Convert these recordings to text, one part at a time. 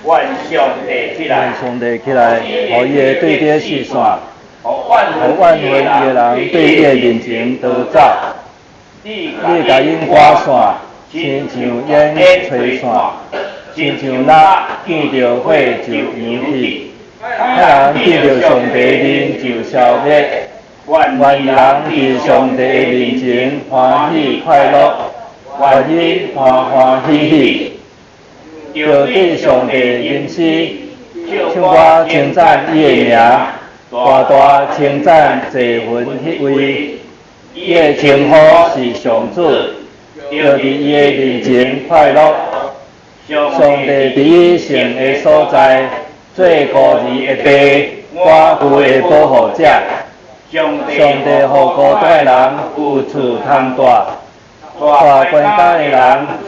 願上帝起來，願上帝起來，予伊的對敵四散，予怨予怨恨伊的人對伊的面前逃走。你你共𪜶趕散，親像煙吹散，親像蠟見著火就溶去。歹人見著上帝面就消滅，願義人佇上帝的面前歡喜快樂，願伊歡歡喜喜。著對上帝吟詩，唱歌稱讚伊的名，大大稱讚坐雲彼位。伊的稱呼是上主，著佇伊的面前快樂。上帝佇伊聖的所在，做孤兒的爸，寡婦的保護者。上上帝予孤單的人有厝通蹛，帶關監的人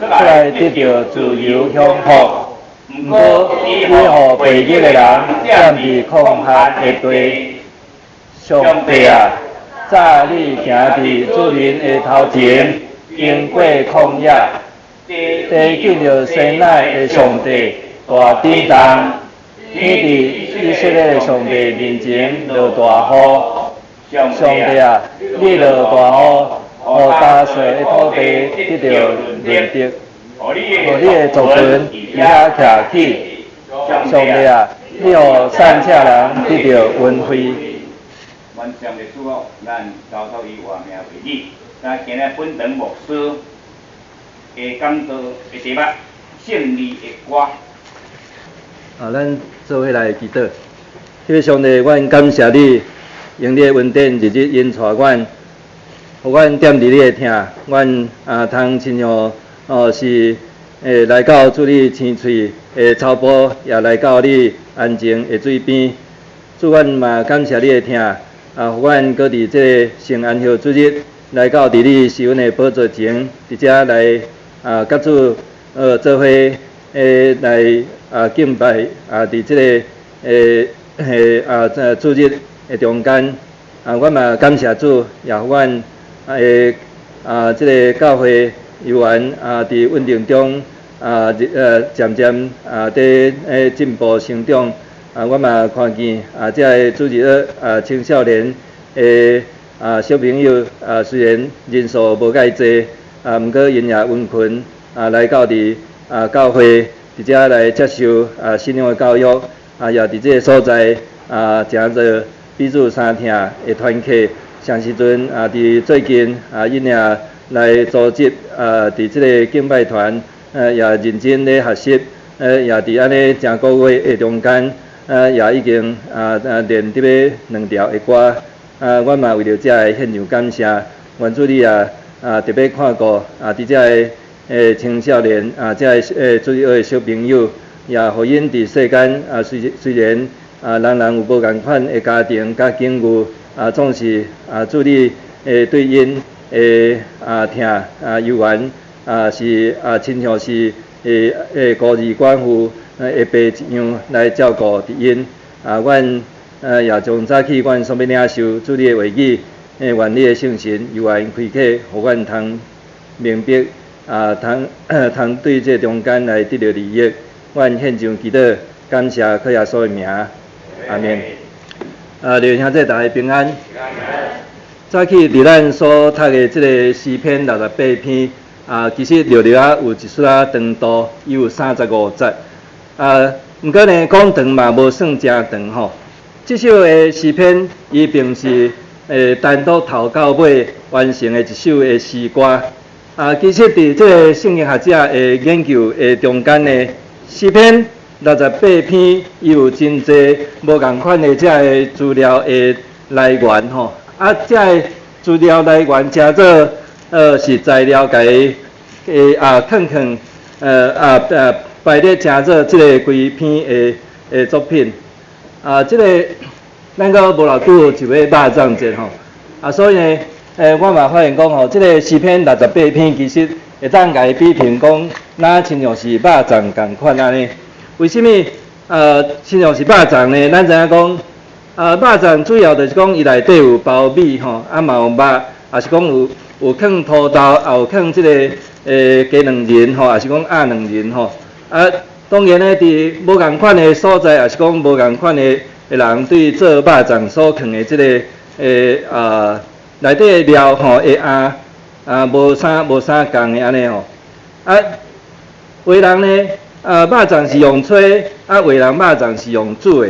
出來得著自由享福。毋過，伊予背逆的人踮佇曠旱的地。上帝啊，早你行佇主人的頭前，經過曠野，地見著生奶的上帝大震動，天佇以色列的上帝面前落大雨。上帝啊，你落大雨，予乾燥的土地得著潤澤，予你的族群佇遐徛起。上帝啊，你予散赤人得著恩惠。願上帝祝福咱交托以活命為你。咱今日本堂牧師的講道的題目《勝利的歌》。啊，咱做伙來祈禱。天父上帝，阮感謝你，用你的恩典日日引帶阮，予阮踮佇你的疼，阮啊通親像哦是會來到主你青翠的草坡，也來到你安靜的水邊。主，阮嘛感謝你的疼，啊，予阮閣佇這个聖安息主日來到佇你施恩的寶座前，佇遮來啊，佮主做伙來啊敬拜啊，佇這个啊主日的中間，啊，阮嘛感謝主，也予阮的啊這个教會猶原啊佇穩定中啊漸漸啊佇進步成長。啊，阮嘛看見啊，遮个主日學啊青少年的啊小朋友啊，雖然人數無蓋濟，啊，毋過𪜶也殷勤啊來到佇啊教會，佇遮來接受啊信仰的教育，啊，也佇這个所在啊，成做彼此相疼的團體。啥時陣啊，佇最近啊，𪜶也來組織啊，佇這个敬拜團，也認真咧學習，也佇按呢誠個月的中間，也已經啊練得欲兩條的歌，啊，阮嘛為著遮个獻上感謝，願主你也啊特別看顧啊，佇遮个青少年啊，遮个主日學的小朋友，也予𪜶佇世間啊，雖然啊，人人有無仝款的家庭佮境遇，啊，總是啊，主你對𪜶的啊疼啊猶原啊是啊親像是孤兒寡婦的爸一樣來照顧佇𪜶。啊，阮也從早起，阮所欲領受主你的話語，願你的聖神猶原開啟，予阮通明白啊，通通對這中間來得著利益。阮獻上祈禱，感謝靠耶穌的名，阿們。啊，弟兄姊妹大家平安。早起佇咱所讀的這个詩篇68篇，啊，其實略略仔有一絲仔長度，伊有35節。啊，毋過呢，講長嘛無算誠長吼。這首的詩篇，伊並毋是單獨頭到尾完成的一首的詩歌。啊，其實佇這个聖經學者的研究的中間呢，詩篇六十八篇，伊有真濟無仝款的這个資料的來源吼。啊，這个資料來源誠做是材料，共伊啊囥囥啊啊排列成做這个規篇的作品。啊，這个咱閣無偌久就欲肉粽節吼。啊，所以呢，我嘛發現講吼，這个詩篇六十八篇其實會當共伊比評講，若親像是肉粽仝款按呢。為啥物？親像是肉粽呢？咱知影講，啊，肉粽主要就是講伊內底有包米吼，啊嘛有肉，也是講有囥土豆，也有囥這个雞卵仁吼，也是講鴨卵仁吼。啊，當然呢，佇無仝款的所在，抑是講無仝款的人對做肉粽所囥的這个內底的料吼，會無啥共的按呢吼。啊，有的人呢，肉粽是用炊，啊，有的人肉粽是用煮的。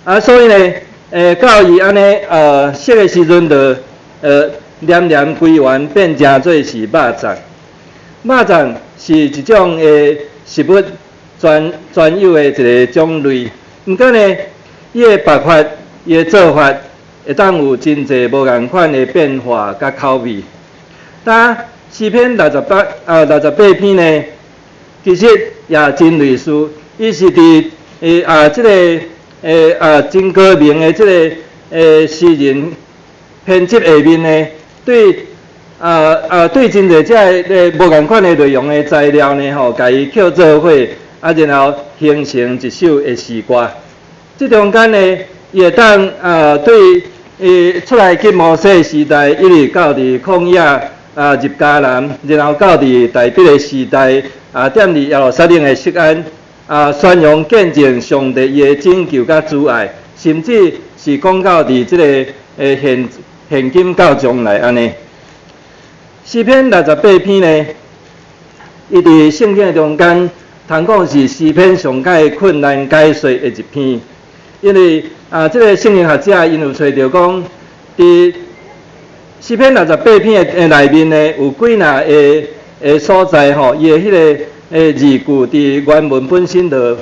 啊，所以呢，到伊按呢，熟的時陣就黏黏規圓變成做是肉粽。肉粽是一種的食物專有的一个種類，毋過呢，伊的辦法、伊的做法，會當有真濟無仝款的變化佮口味。但詩篇68篇呢，其實也真類似，伊是佇這个真高明的這个詩人編輯下面呢，對真濟這个無仝款的內容的材料呢，吼，共伊扣做伙，啊，然後形成一首的詩歌。這中間呢，伊會當對伊出埃及摩西時代，一直到佇曠野入迦南，然後到佇大衛的時代，踮佇耶路撒冷的錫安，宣揚見證上帝伊的拯救佮慈愛，甚至是講到佇這个現今到將來按呢。詩篇六十八篇呢，伊佇聖經的中間，通講是詩篇上蓋困難解說的一篇，因為這个聖經學者𪜶有揣著講，佇詩篇六十八篇的內面呢，有幾若个所在吼，伊的彼个字句佇原文本身就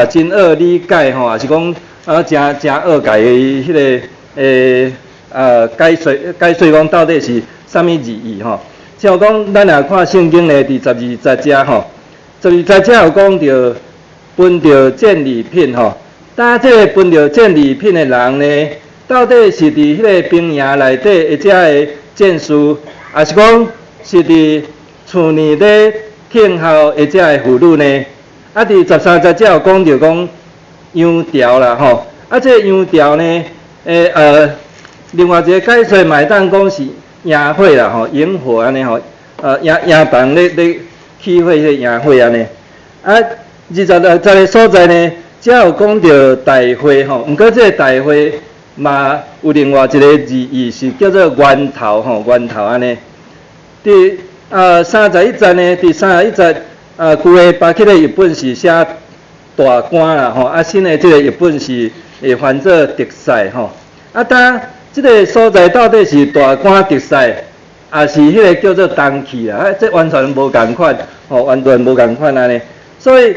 真惡理解吼，抑是講誠誠惡共伊彼个解說講到底是啥物字義吼。像講咱若看聖經呢，佇12節遮吼，12節遮有講著分著戰利品吼，但這个分著戰利品的人呢，到底是佇彼个兵營內底的這个戰士，抑是講是佇厝內咧聽候的這个婦女呢？啊，佇13節遮有講著講羊羔啦吼，啊，這个羊羔呢，另外一个解說嘛會當講是營火啦吼，營火按呢吼，營房咧起火彼个營火按呢。啊，26節的所在呢，遮有講著大會吼，毋過這个大會嘛有另外一个字義是叫做源頭吼，源頭按呢。佇31節呢，佇三十一節舊的巴克的譯本是寫大官啦吼，啊新的這个譯本是會翻做直賽吼。啊，當這个所在到底是大官直賽，抑是彼个叫做銅器啦？啊，這完全無仝款，吼，完全無仝款按呢。所以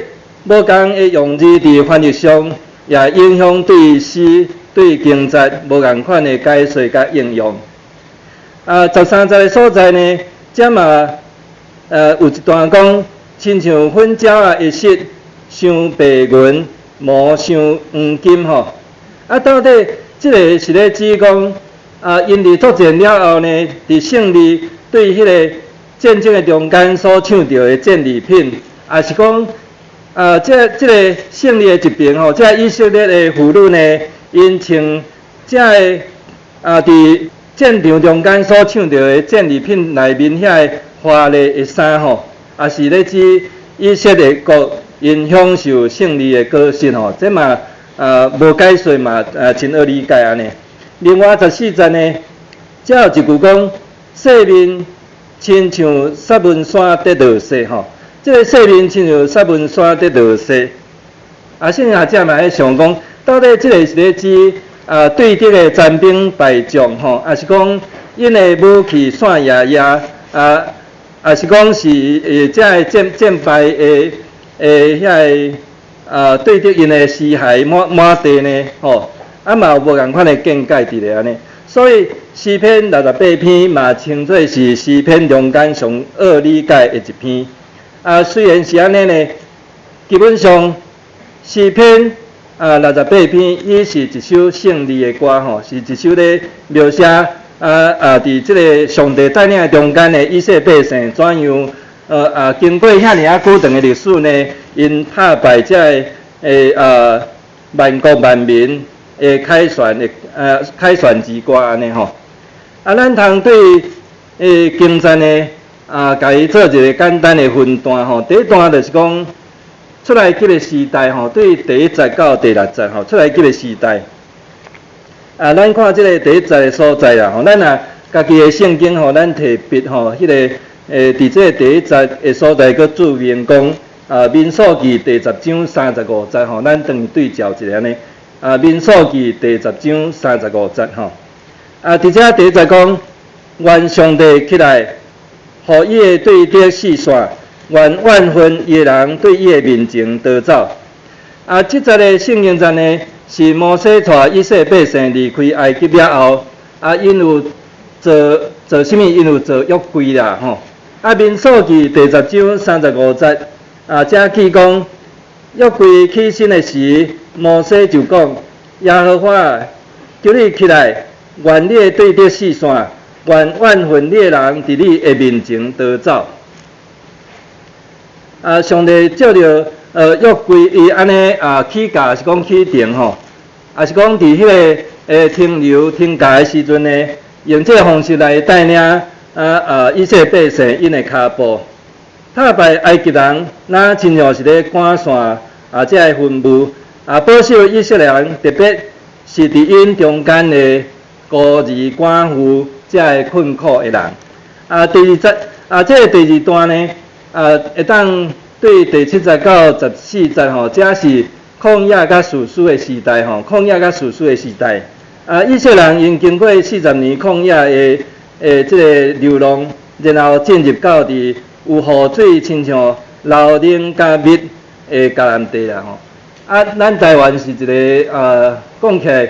無仝的用字佇翻譯上，也影響對詩對經節無仝款的解說佮應用。啊，13節的所在呢，遮嘛，有一段講，親像粉鳥仔的色，像白銀，毛像黃金吼。啊，到底這个是咧指講，啊，𪜶佇作戰了後呢，佇勝利對彼個戰爭的中間所搶著的戰利品，抑是講，啊，這个勝利的一邊吼，這以色列的婦女呢，𪜶穿這个佇戰場中間所搶著的戰利品內面遐个華麗的衫吼，抑是咧指以色列國𪜶享受勝利的果實吼，這嘛無解說嘛，真好理解按呢。另外14節呢，遮有一句講，四面親像撒文山佇落雪吼，這个四面親像撒文山佇落雪，啊，聖經學者嘛咧想講，到底這个是咧指對敵的殘兵敗將吼，抑是講𪜶的武器散掖掖，啊，抑是講是這个戰敗的遐个對敵𪜶的屍骸滿滿地呢？吼，啊嘛有無仝款的見解佇咧按呢。所以詩篇六十八篇嘛稱做是詩篇中間上惡理解的一篇。啊，雖然是按呢呢，基本上詩篇六十八篇，伊是一首勝利的歌吼，是一首咧描寫佇這个上帝帶領的中間的以色列百姓怎樣經過遐爾仔久長的歷史呢，𪜶拍敗這个萬國萬民的凱旋之歌按呢吼。啊，咱通對經節呢，共伊做一个簡單的分段吼。第一段就是講，出埃及的時代吼，對第一節到第六節吼，出埃及的時代。啊，咱看這个第一節的所在啦吼，咱若家己的聖經吼，咱提筆吼，彼个佇這个第一節的所在，閣注明講啊，民數記第十章三十五節吼，咱轉去對照一下按呢。啊，民數記第十章三十五節吼。啊，佇遮第一節講，願上帝起來，予伊的對敵四散，願怨恨伊的人對伊的面前逃走。啊，這節的聖經節呢，是摩西帶以色列百姓離開埃及了後，啊，𪜶有做做啥物？𪜶有做約櫃啦，吼。啊，民數記第十章三十五節，啊，遮記講約櫃起身的時，摩西就講：耶和華，求你起來，願你的對敵四散，願怨恨你的人佇你的面前逃走。啊，上帝借著約櫃伊按呢啊起駕，是講起程吼，抑是講佇彼个停留停駕的時陣呢，用這个方式來帶領以色列百姓𪜶的跤步。打敗埃及人，若親像是咧趕散啊，這个雲霧啊，保守以色列人，特別是佇𪜶中間的孤兒寡婦這个困苦的人。啊，第二節啊，這个第二段呢，啊，會當對第七節到十四節吼，這是曠野佮士師的時代吼，曠野佮士師的時代。啊，以色列人𪜶經過四十年曠野的這个流浪，然後進入到佇有雨水親像流奶佮蜜的迦南地啦吼。啊，咱台灣是一个講起來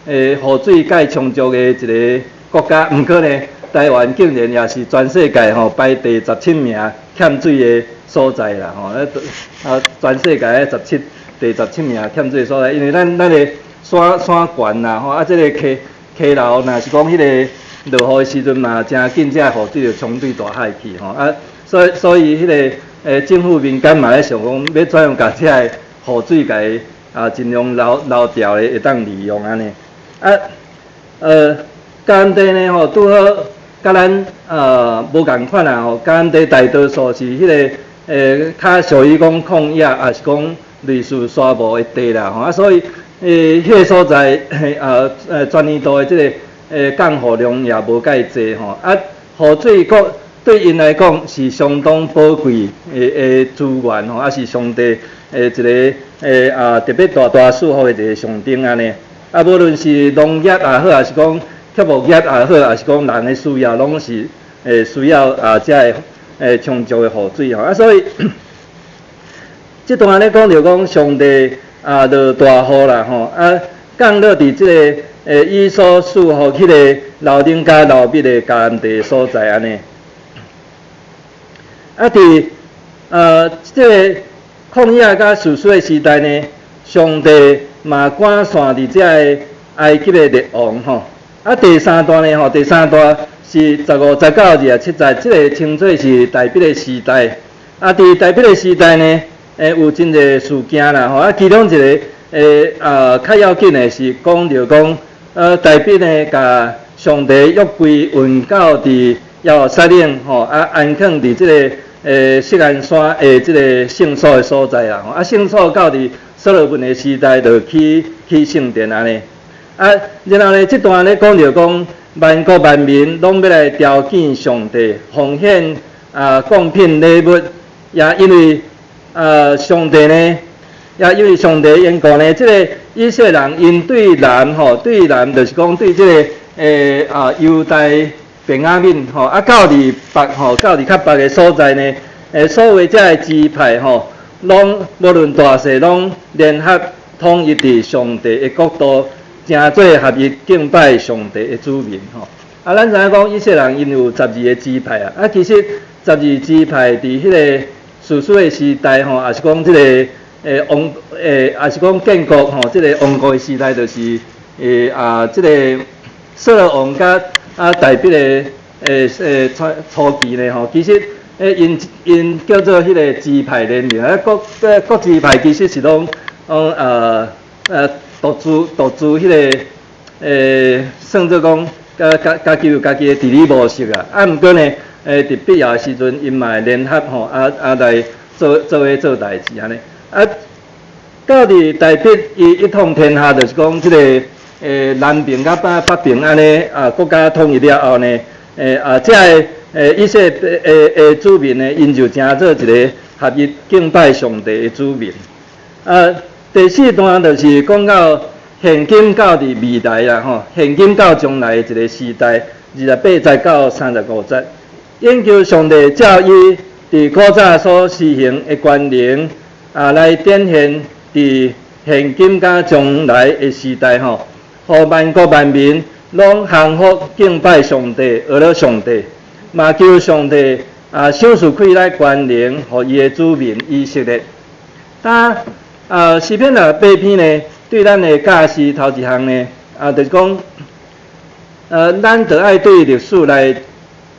雨水蓋充足的一个國家，毋過呢，台灣竟然也是全世界吼排第十七名欠水的所在啦吼。啊，全世界的第十七名欠水的所在，因為咱的山懸啦吼，啊，這个溪流，若是講彼个落雨的時陣嘛，誠緊，這个雨水就沖對大海去吼。啊，所以彼个政府民間嘛咧想講，欲怎樣共這个雨水共伊啊盡量留牢的會當利用按呢。啊，迦南地呢吼，拄好佮咱無仝款啊吼。迦南地大多數是彼个較屬於講曠野，抑是講類似沙漠的地啦吼。啊，所以彼个所在全年度的這个降雨量也無蓋濟吼。啊，雨水閣對𪜶來講是相當寶貴的資源吼，抑是上帝的一个特別大大賜福的一个象徵按呢。啊，無論是農業也好，抑是講畜牧業也好，抑是講人的需要，攏是需要啊，這个充足的雨水吼。啊，所以這段咧講著講上帝啊落大雨啦吼，啊降落佇這个伊所賜予彼个流奶佮流蜜的迦南地所在按呢。啊，佇這个曠野佮士師的時代呢，上帝嘛趕散佇這个埃及的列王吼。啊，第三段呢吼，第三段是十五節到二十七節，這个稱做是大衛的時代。啊，佇大衛的時代呢，有真濟事件啦吼。啊，其中一个較要緊的是講著講，大衛呢，共上帝約櫃運到佇耶路撒冷吼，啊，安放佇這个錫安山的這个聖所的所在啦。吼，啊，聖所到佇所羅門的時代就起聖殿按呢。啊，然後呢，這段咧講著講，萬國萬民攏欲來朝見上帝，奉獻啊貢品禮物，也因為上帝呢，也因為上帝緣故呢，這个以色列人𪜶對南吼，對南就是講對這个猶大便雅憫吼，啊到佇北吼，到佇較北的所在呢，所有這个支派吼，攏無論大細，攏聯合統一佇上帝的國度，成做合一敬拜上帝的子民吼。啊，咱知影講以色列人𪜶有十二个支派啊，啊，其實十二支派佇彼个士師的時代吼，抑是講這个王抑是講建國吼，這个王國的時代，就是這个掃羅王佮大衛的初期呢吼，其實𪜶叫做彼个支派聯盟，啊，各各支派其實是攏獨自彼个算做講，家己有家己的治理模式啊。啊，毋過呢，佇必要的時陣，𪜶嘛會聯合吼，啊來做伙做代誌按呢。啊，到佇大衛伊一統天下，就是講這个南邊佮北邊按呢啊國家統一了後呢，啊，這个以色列的子民呢，𪜶就成做一个合一敬拜上帝的子民。啊，第四段就是講到現今到佇未來啦吼，現今到將來的一个時代，28節到35節，研究上帝照伊佇古早所施行的權能啊，來展現佇現今佮將來的時代吼，予萬國萬民攏降服敬拜上帝，學了上帝，嘛求上帝啊賞賜開來權能，予伊的子民以色列。但詩篇六十八篇呢，對咱的教示頭一項呢，啊，就是講，咱著愛對歷史來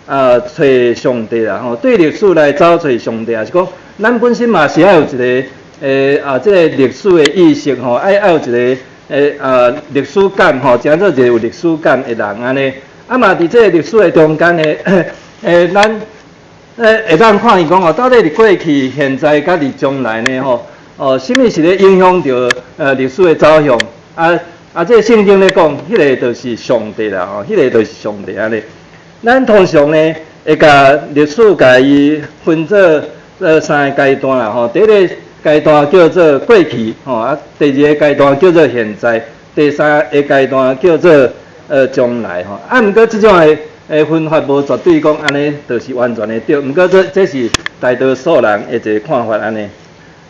啊揣上帝啦，吼，對歷史來走揣上帝，也是講，咱本身嘛是愛有一个啊，這个歷史的意識吼，愛有一个啊歷史感吼，成做一个有歷史感的人按呢。啊嘛，佇這个歷史的中間呢，咱會當看見講吼，到底佇過去、現在佮佇將來呢吼，哦，啥物是咧影響著歷史的走向？啊啊，這个聖經咧講，彼个就是上帝啦吼，彼个就是上帝按呢。咱通常呢會共歷史共伊分做三个階段啦吼。第一个階段叫做過去吼，啊，第二个階段叫做現在，第三个階段叫做將來吼。啊，毋過這種的分法無絕對講按呢，就是完全的對。毋過這是大多數人的一个看法按呢。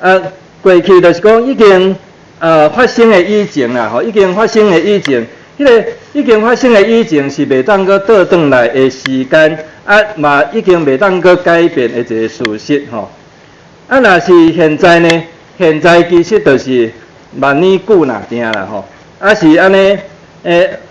啊，過去就是講已經發生的以前啦，吼，已經發生的以前，彼个已經發生的以前是袂當閣倒轉來的時間，啊嘛已經袂當閣改變的一个事實吼。啊，若是現在呢？現在其實就是萬年久若定啦吼。啊是按呢，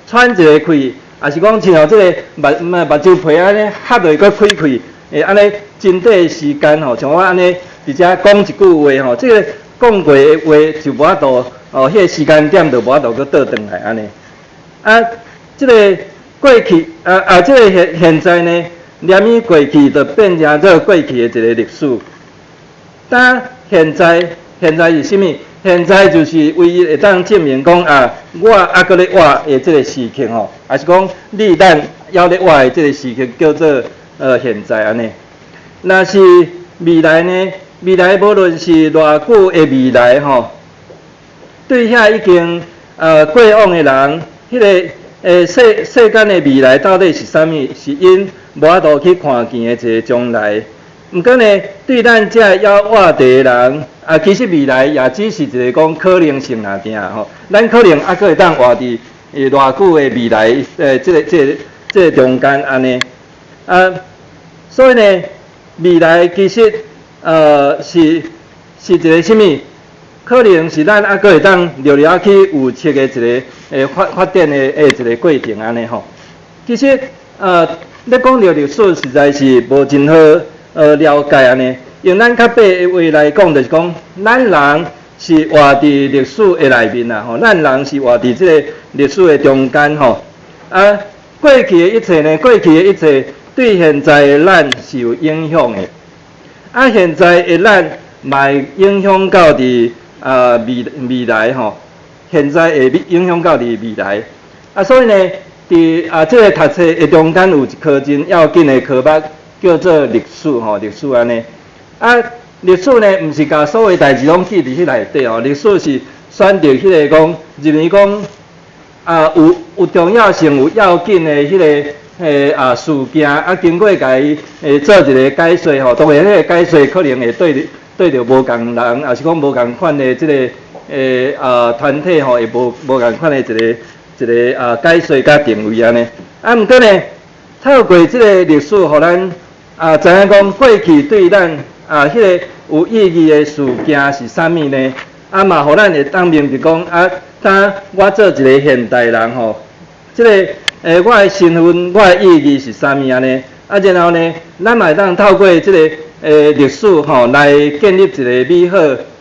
喘一个氣，也是講親像這个目睭皮按呢合落閣開開，按呢真短的時間吼，像我按呢佇遮講一句話吼，這个講過的話就無法度哦，彼个時間點就無法度閣倒轉來按呢。啊，這个過去啊啊，這个現在呢，連伊過去就變成做過去的一个歷史。但現在，現在是啥物？現在就是唯一會當證明講啊，我猶閣咧活的這个時刻吼，抑是講你咱猶咧活的這个時刻叫做現在按呢。若是未來呢？未來無論是偌久的未來吼，對遐已經過往的人，彼个世間的未來到底是啥物？是𪜶無法度去看見的一个將來。毋過呢，對咱這猶活佇的人，啊，其實未來也只是一个講可能性爾定吼。咱可能猶閣會當活佇偌久的未來，這个中間按呢。啊，所以呢，未來其實是一个啥物？可能是咱猶閣會當著著去預測的一个發展的一个過程按呢吼。其實咧講著歷史，實在是無真好了解按呢。用咱較白的話來講，就是講咱人是活佇歷史的內面啦吼，咱人是活佇這个歷史的中間吼。啊，過去的一切呢，過去的一切對現在的咱是有影響的。啊，現在的咱嘛會影響到佇啊未來吼，現在會影響到佇未來。啊，所以呢，佇啊這个讀冊的中間有一科真要緊的科目，叫做歷史吼，歷史按呢。啊，歷史呢，毋是共所有代誌攏記佇彼內底吼，歷史是選擇彼个講，認為講啊有重要性、有要緊的彼个啊事件，啊經過共伊做一个解說吼，當然彼个解說可能會對著無仝人，抑是講無仝款的這个啊團體吼，會無仝款的一个一个啊解說佮定位按呢。啊，毋過呢，透過這个歷史，予咱啊知影講過去對咱啊彼个有意義的事件是啥物呢？啊嘛，予咱會當明白講啊，當我做一个現代人吼，這个我的身份、我的意義是啥物按呢？啊，然後呢，咱嘛會當透過這个歷史吼，來建立一个美好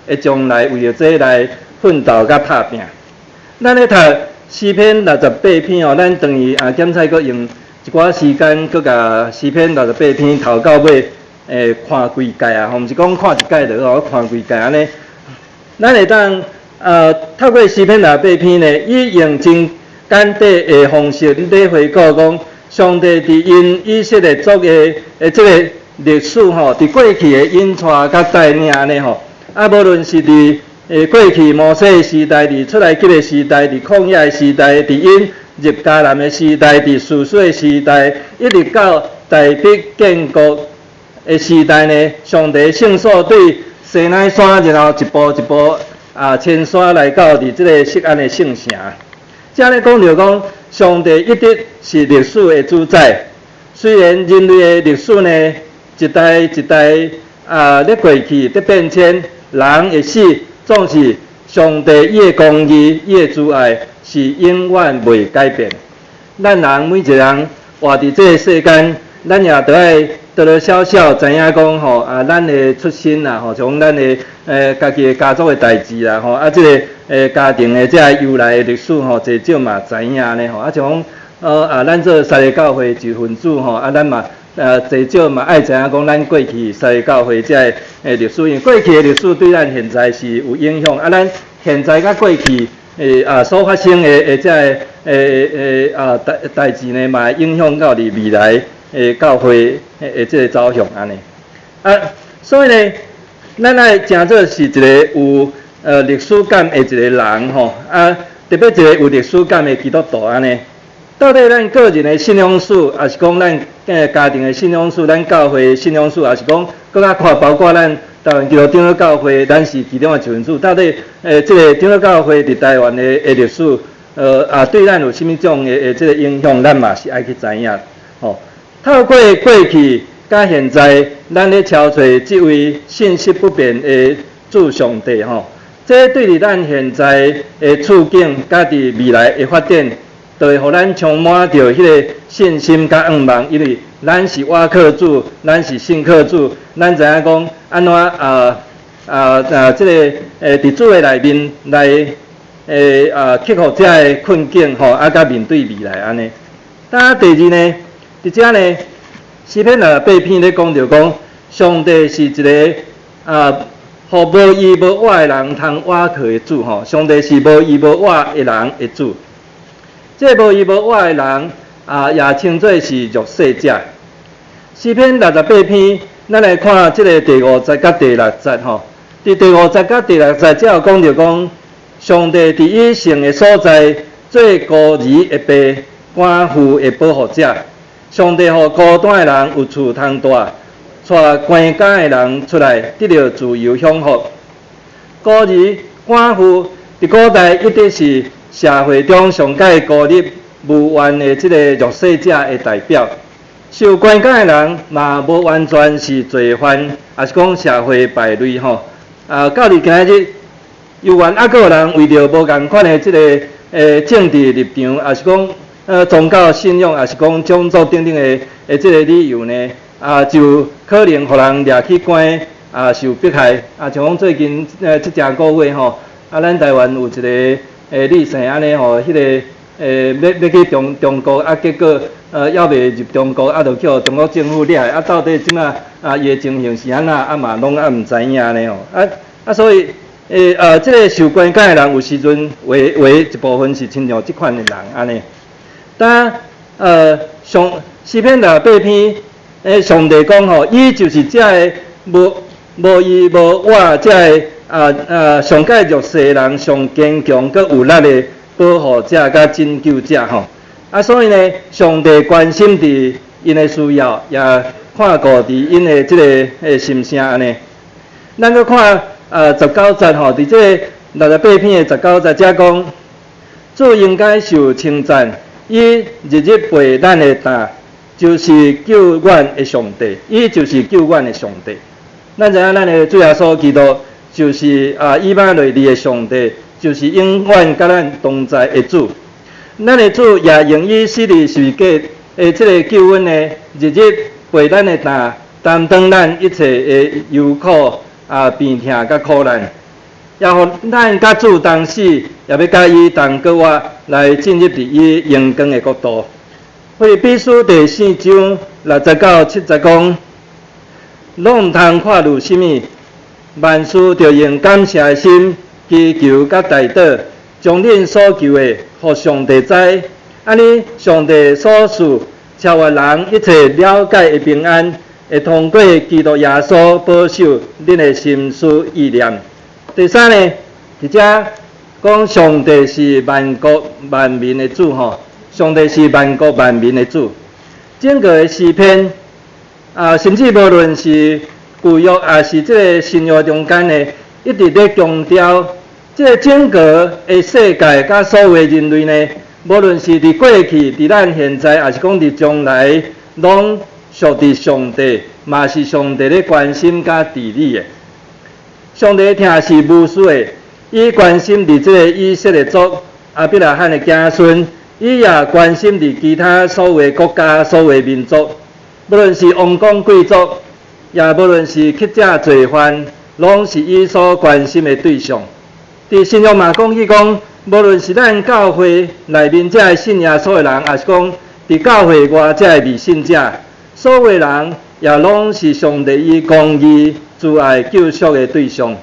的將來，為著這來奮鬥佮拍拚。咱咧讀詩篇六十八篇吼，咱轉去啊，檢採閣用一寡時間，閣共詩篇六十八篇頭到尾看規蓋啊，吼，毋是講看一蓋就好，看規蓋按呢。咱會當透過詩篇六十八篇呢，伊用真簡短的方式咧回顧講，上帝佇𪜶以色列族的這個歷史吼，佇過去的引帶佮帶領按呢吼，啊，無論是佇過去摩西的時代，佇出埃及的時代，佇曠野的時代，佇𪜶入迦南的時代，佇士師的時代，一直到大衛建國的時代呢，上帝聖所對西奈山，然後一步一步啊，遷徙來到佇這個錫安的聖城。這呢講著講，上帝一直是歷史的主宰。雖然人類的歷史呢，一代一代啊咧過去，咧變遷，人會死，總是上帝伊的公義、伊的慈愛是永遠袂改變。咱人每一個人活佇這個世間，咱也著愛多多少少知影講吼啊，咱的出身啦吼，像咱的家己的家族的代誌啦吼，啊，這個家庭的這个由來的歷史吼，濟少嘛知影呢吼，啊，像講啊，咱做三一教會一份子吼，啊，咱嘛濟少嘛愛知影講咱過去三一教會這个歷史，因為過去的歷史對咱現在是有影響，啊，咱現在佮過去啊所發生的這个啊代誌呢，嘛會影響到佇未來的教會的這個走向按呢。啊，所以呢，咱愛誠做是一個有歷史感的一個人吼，啊，特別一個有歷史感的基督徒按呢。到底咱個人的信仰史，抑是講咱家庭的信仰史，咱教會的信仰史，抑是講閣較闊，包括咱台灣基督長老教會，咱是其中的一份子。到底這個長老教會佇台灣的歷史，啊，對咱有啥物種的這個影響，咱嘛是愛去知影。吼，透過過去佮現在，咱咧朝揣這位信實不變的主上帝吼，這對佇咱現在的處境，佮佇未來的發展，就會予咱充滿著彼個信心佮向望，因為咱是倚靠主，咱是信靠主，咱知影講按怎啊這個佇主的內面來啊克服這个困境吼，啊佮面對未來按呢。啊，第二呢，佇遮呢，詩篇六十八篇咧講著講，上帝是一個啊，予無依無倚的人通倚靠的主吼。上帝是無依無倚的人的主。這個無依無倚的人啊，也稱做是弱勢者。詩篇六十八篇，咱來看這個第五節佮第六節吼。佇第五節佮第六節，才有講著講，上帝佇伊聖的所在做孤兒的爸，寡婦的保護者。上帝予孤單的人有厝通蹛，帶關監的人出來，得著自由享福。孤兒、寡婦佇古代一直是社會中上蓋孤立無援的這個弱勢者的代表。受關監的人嘛，無完全是罪犯，抑是講社會敗類吼。啊，到佇今日，猶原猶閣有人為著無仝款的這個政治立場，抑是講宗教信仰，抑是講種族等等的這個理由呢，啊，就可能予人掠去關，啊，受迫害。啊，像講最近這誠個月吼，啊，咱台灣有一個女性按呢吼，彼個欲去中國，啊，結果猶未入中國，啊，就去予中國政府掠，啊，到底這馬啊伊的情形是按怎，啊嘛攏猶毋知影呢吼，啊所以這個受關監的人有時陣有一部分是親像這款的人按呢。但上詩篇六十八篇，上帝講吼，伊就是這个無依無倚這个上蓋弱勢人上堅強閣有力的保護者佮拯救者吼。啊，所以呢，上帝關心佇𪜶的需要，也看顧佇𪜶的這個心聲按呢。咱閣看十九節吼，佇這个六十八篇的十九節遮講，主應該受稱讚，伊日日背咱的擔，就是救阮的上帝，伊就是救阮的上帝。咱知影咱的主耶穌基督就是啊，以馬內利的上帝，就是永遠佮咱同在的主。咱的主也用伊死佇十字架的這个救恩呢，日日背咱的擔，擔當咱一切的憂苦啊、病痛佮苦難，也予咱佮主同死，也欲佮伊同閣活，來進入佇伊榮光的國度。腓立比書第四章六節到七節講，攏毋通看慮啥物，萬事著用感謝的心，祈求佮代禱，將恁所求的，予上帝知。按呢，上帝所賜超越人一切了解的平安，會通過基督耶穌保守恁的心思意念。第三呢，佇遮講上帝是萬國萬民的主吼，上帝是萬國萬民的主。整個的詩篇啊，甚至無論是舊約抑是這个新約中間呢，一直咧強調，這个整個的世界佮所有的人類呢，無論是佇過去、佇咱現在，抑是講佇將來，攏屬佇上帝，嘛是上帝咧關心佮治理的。上帝疼是無私的，伊關心佇這个以色列族亞伯拉罕的子孫，伊也關心佇其他所有的國家、所有的民族，無論是王公貴族，也無論是乞食罪犯，攏是伊所關心的對象。佇新約嘛講起講，無論是咱教會內面遮的信耶穌的人，抑是講佇教會外遮的未信者，所有的人也攏是上帝伊公義慈愛救贖的對象。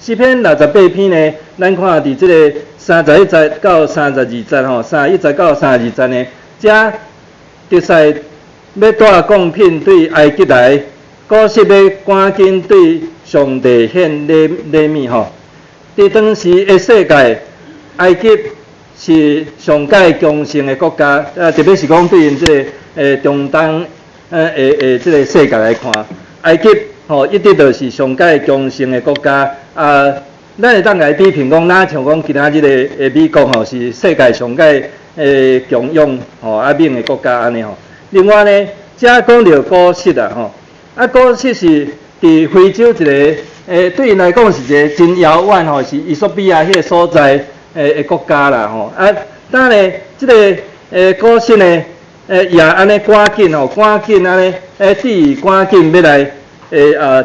詩篇68篇呢，咱看佇這个31節到32節吼，31節到32節呢，遮直賽欲帶貢品對埃及來，古實欲趕緊對上帝獻禮禮物吼。佇當時的世界，埃及是上蓋強盛的國家，啊，特別是講對𪜶這个中東的這个世界來看，埃及吼一直都是上蓋強盛的國家。啊，咱會當共伊比拼講，若像講今仔日的美國吼，是世界上蓋強勇吼啊猛的國家按呢吼。另外呢，遮講著古實啊吼，啊古實是佇非洲一个對𪜶來講是一个真遙遠吼，是衣索比亞彼个所在的國家啦吼。啊，當然這个古實呢，也按呢趕緊吼，趕緊按呢，志意趕緊欲來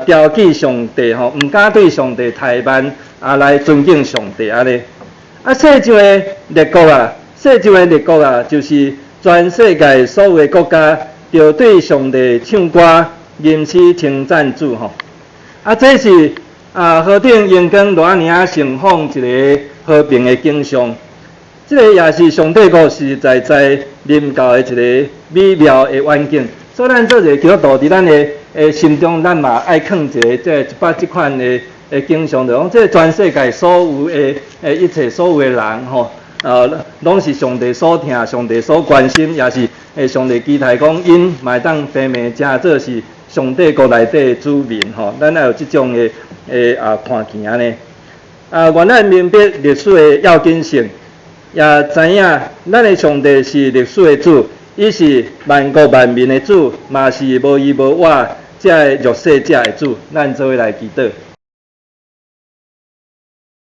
調戲上帝吼，毋敢對上帝怠慢啊，來尊敬上帝按呢。啊，世上的列國啊，世上的列國啊，就是全世界所有的國家，著對上帝唱歌、吟詩稱讚主吼。啊，這是啊何等榮光偌爾仔盛放一个和平的景象。這个也是上帝國實實在在臨到的一个美妙的遠景。所以咱做一个基督徒，佇咱的心中，咱嘛愛囥一个這一擺這款的景象，就講這全世界所有的一切所有的人吼，攏是上帝所疼、上帝所關心，也是上帝期待講，𪜶嘛會當平命成做是上帝國內底的子民吼。咱愛有這種的啊看見按呢。啊，願咱明白歷史的要緊性，也知影咱的上帝是歷史的主，伊是萬國萬民的主，嘛是無依無我遮的弱勢者的主。咱做伙來祈禱。